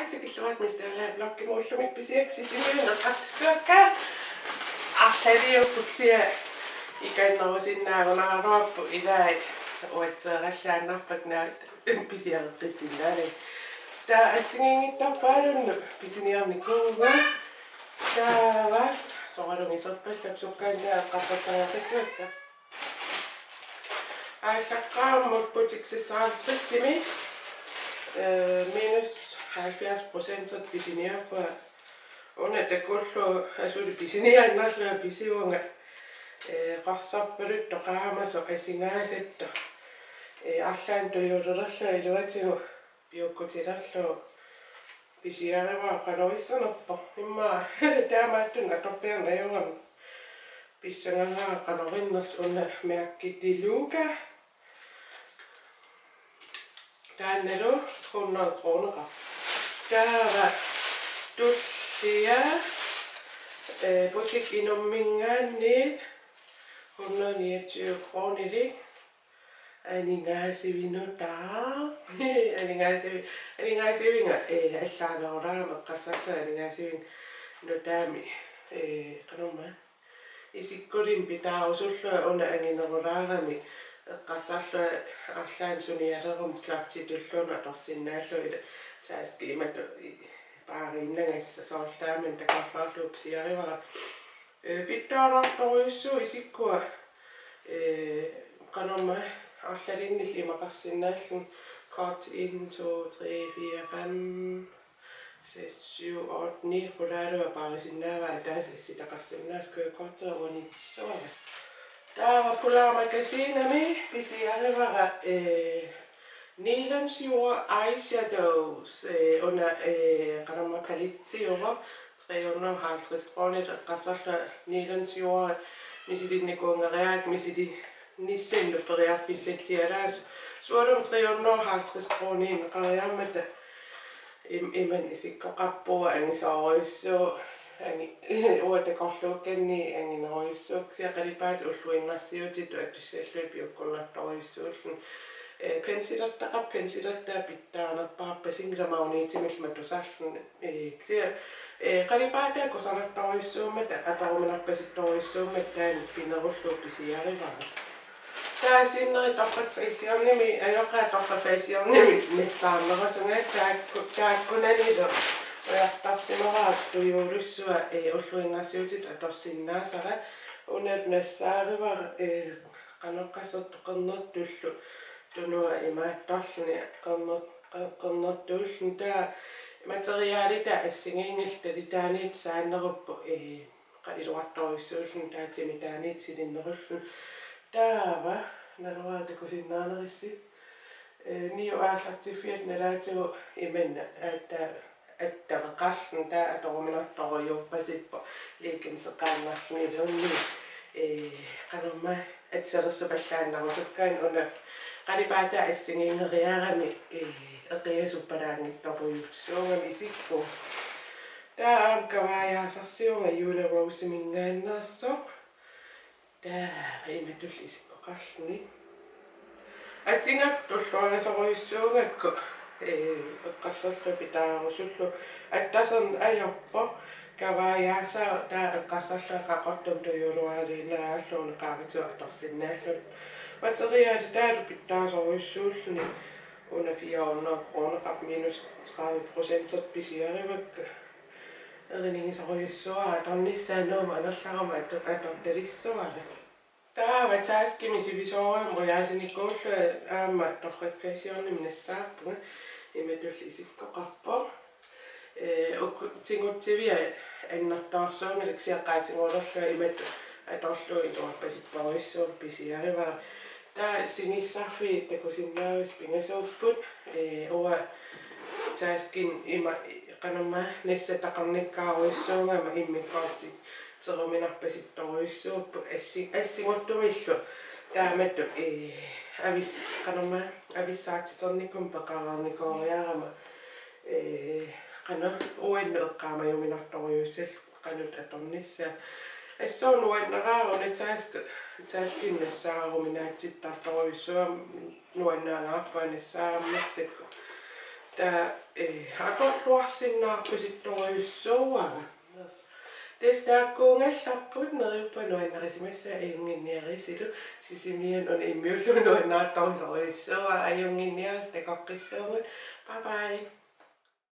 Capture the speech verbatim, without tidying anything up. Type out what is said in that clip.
Tikilluaritsi Mister Lab vlogimut ullumi pisiakka Sisimiunut eqqartussavakka. Arlaliupput kisianni ikinnerusinnaagunaraluarpoq ilai uatseerallaannarpakka naak pisiareqqissinnaaneq. Taava assigiinngitsorpaalunnut pisiniarnikuuvunga. Taava soorlumi iserpallap sukkaanut taava eqqartortariaqassavakka. Aallaqqaammut Butik seksoghalvtredsimi, øh, minus halvfjerds procent pisiniarpunga. Una takullugu asuli pisiniaannarlunga pisivunga, øh, qorsorpaluttoq qaamasoq asingaasattoq. Øh, arlaannik tujuulerlunga iluatigut piukkutilerlugu pisiarivara, qanoq issanerpoq. Immaqa taamaattunik atorpiarneq ajorami. Pissangavara qanoq innersoq. Una mærke Deluca. Taannalu hundrede kroneqarpoq. Taava tullia, øh, Butik Inumminngaanniit hundrede niogtyve kronilik. Aningaasivinut taava. Aningaasivi-, aningaasivinnga, øh, allaanerulaarama eqqarsarlunga aningaasivinnga nutaami, øh, qanormaa. Isikkulimmik pitaarusullunga una anginerulaarami eqqarsarlunga arlaannik sunialerummik klatsi tulluunut atorsinnaallugu, ila taski imatut i-, paariinnagassaq soorlu taamani takorloorlugu pisiarivara. Øh, fedtaalertorujussuuvoq isikkua, øh, qanormaa arlalinnillu imaqarsinnaalluni. Cut en, to, tre, fire, fem, seks, syv, otte, ni, qulaaluat paarisinnaavai, ataaseq issitaqarsinnaasoq kørekortera uaniitissavara. Taava Polar Magasinimi pisiarivara, øh, Nylon's Your Eyeshadows, øh, una, øh, qanormaa palettiuvoq, tre hundrede og halvtreds kroner eqqarsarlunga Nylon's Your misilinnikuunngeriarakku misili- nissaanut periarfissatsialaarlugu. Sualummik tre hundrede og halvtreds kroniinnaqariarmata im-, imannak isikkoqarpoq, angisoorujussuuvoq, angi-, uanga takorluukkanni anginerujussuuvoq, kisianni qalipaatit ulluinnarsiutitut atussallugit piukkunnartorujussuulluni. Øh, pensilertaqarpoq, pensilertaa pitsaanerpaarpasinngilaq, magnetimillu matusarluni. Øh, kisianni, øh, qalipaataa kusanartorujussuummata, atoruminarpasittorujussuummata taanna pinerullugu pisiarivara. Taava sinneri Torrak Fashionimi, ajoqaaq, Torrak Fashionimi nassaarnerusunga, taakku-, taakkunanilu ujartarsimavara tujuulussuaq, øh, ulluinnarsiutitut atorsinnaasara. Una nassaarivara, øh, qanoq qassertoq, qernertullu tunua imaattorluni, qerner-, qe-, qernertuulluni. Taava materiaalitaa assigiinngilaq, talitaaniit saannerupput, øh, qa-, iluartorujussuulluni, taava timitaaniit silinnerulluni. Taava naluara takusinnaanerissi. Øh, niu aallartiffiata nalaatigut imannak aatsaat attaveqarluni, taava atoruminartorujuuppasippoq, leggingseqaannarluniluunniit. Øh, qanormaa, atisalersuppallaannarusukkaanni una qalipaataa assigiinngeriarami, øh, eqiasuppalaanngitsorujussuugami isikku. Taava aamma kavaajaasarsiuvunga Una Roseminngaanneersoq. Taava imatullu isikkoqarluni. Atugaq tulluarsorujussuugakku, øh, eqqarsarlunga pitaarusullugu. Attaserneq ajorpoq. Kavaajaasaaq taava eqqarsarlunga qaqortumik tujuuluariinnariarlugu una qaavatigut atorsinnaalluni. Materiaalitaalu pitsaasorujussuulluni, una fire hundrede kroneqarpoq, minus tredive procent pisiarivakka. Erinigisorujussuuara atornissaa, Nuummut angerlaruma ato-, atortalissavara. Taava taskimi sivisoorujummik ujaasinikuullunga aamma Torrak Fashionimi nassaarpunga, imatullu isikkoqarpoq. Øh, uku-, tigutsiviat annertoorsuunngillat, kisianni qaatigoorlunga imatut atorlugu iluarpasittorujussuummik pisiarivara. Taava sinissarfiit takusinnaavissi pingasuupput, øh, uanga taskinik ima, qanormaa, nassataqarnikkaarujussuugama immikkoortiteruminarpasittorujussuupput assi-, assiguttumillu. Taamatut, øh, avis-, qanormaa, avissaartiternikkut peqareernikooriarama, øh, qanoq, uannut eqqaamajuminartorujussuulluni qanoq atornissaa. Assut nuannaraara una task-, taskinik nassaaruminaatsittartorujussuugama, nuannaangaarpunga nassaarama massakkut. Taava, eh, atorluarsinnaarpasittorujussuuara. Tassa taakkuugallarput, neriuppunga nuannarisimassavat, ajunnginniarissilu, Sisimiuni una immiullugu nuannaartorusorujussuuara, ajunnginniarisi, takoqqissuugut. Bye bye.